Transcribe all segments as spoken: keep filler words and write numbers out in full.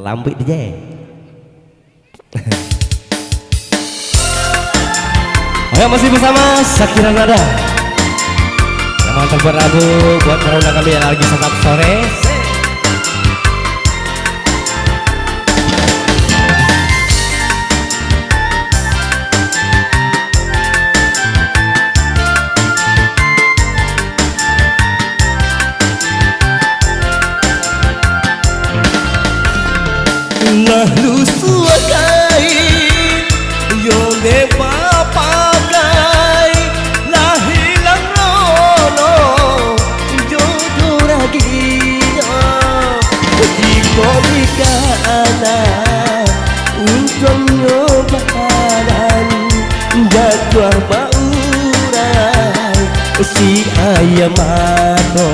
Lambuik tu je. Ayo, masih bersama Sakira Nada. Selamat berlagu buat para undangan kami yang lagi santap sore. Lah lusuah kain, yo dek bapakai, lah hilang rono, jodoh raginyo. Jikok dikana, untuangnyo badan, jatuah baurai, si ayam mato.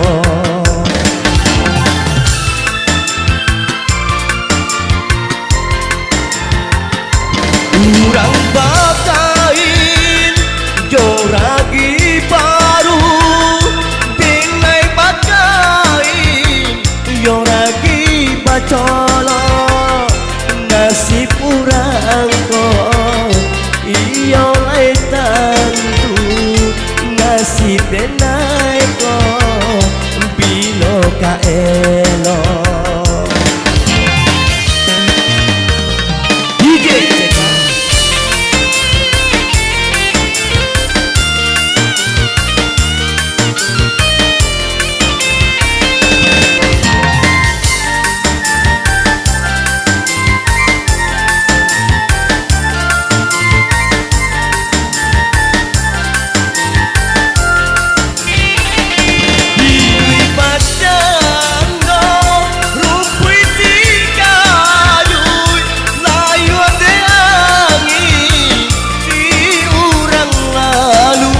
Urang bakain jo ragi baru, denai bakain jo ragi bacolok. Nasib urang ko, iyo lai tantu, nasib denai ko, bilo ka elok. D J Ceka. Iduik bacando rumpuik di kayu, layuan dek angin di urang lalu.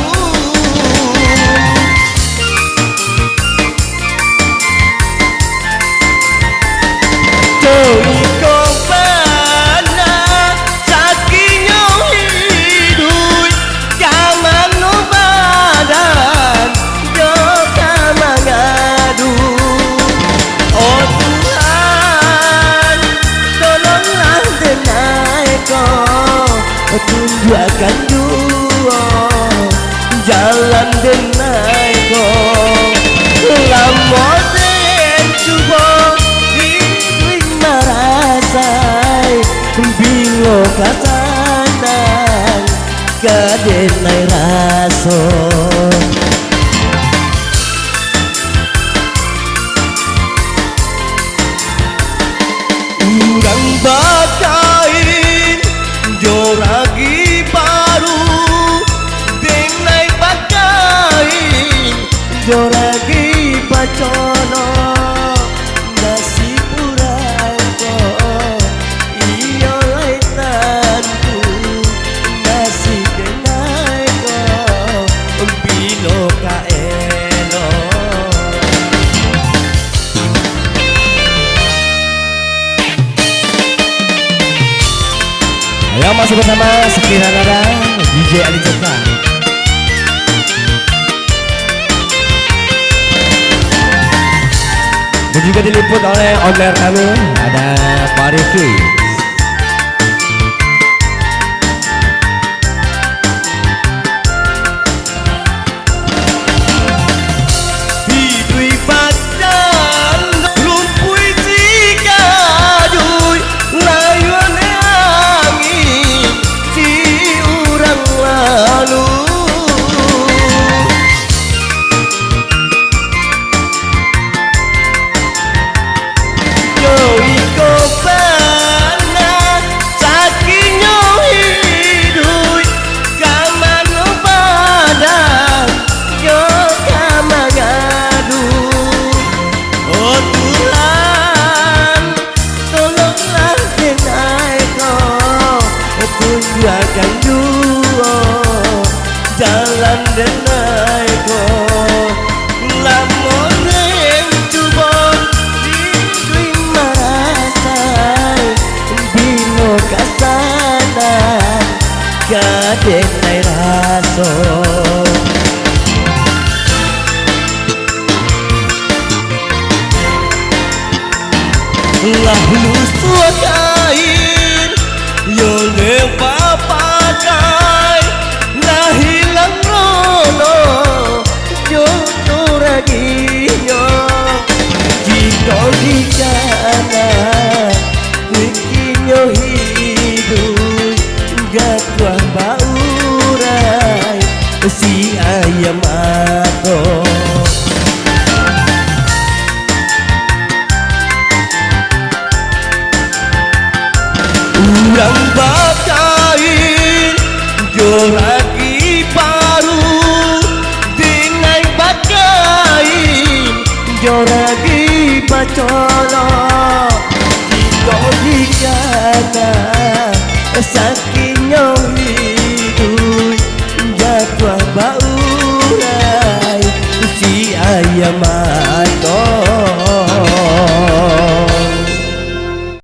Iko bana sakinyo iduik, ka mano badan jo ka mangadu. Oh Tuhan, tolonglah denai ko, tunjuakkan juo jalan denai ko. Lamo den cubo iduik marasai, bilo ka sanang ka denai raso. Urang bakain jo ragi baru, denai bakain jo ragi bacolok. Nasib urang ko, iyo lai tantu, nasib denai ko, bilo ka elok. Ayo, masih bersama Sakira Nada, D J Ali Coklat. Dan juga diliput oleh owner kami, ada Pak Rifki. Iduik badan rumpuik di kayu, layuan angin di urang lalu. Yo iko bana sakinyo iduik, ka mano badan yo ka mangadu. Oh Tuhan, tolonglah denai ko, tunjuakkan juo jalan denai ko. Lamo den cubo iduik marasai, bilo ka sanang ka denai raso. Lah lusuah Kain yo leh bapakai, lah hilang rolo jo turaginyo. Jikok dikana, kini nyo hiduik, jatuah baurai, si ayam mato. Urang bakain jo ragi paruik, dinai bakain jo ragi pacolok. Jikok dikana, sakinyo hiduik, jatuah baurai, si ayam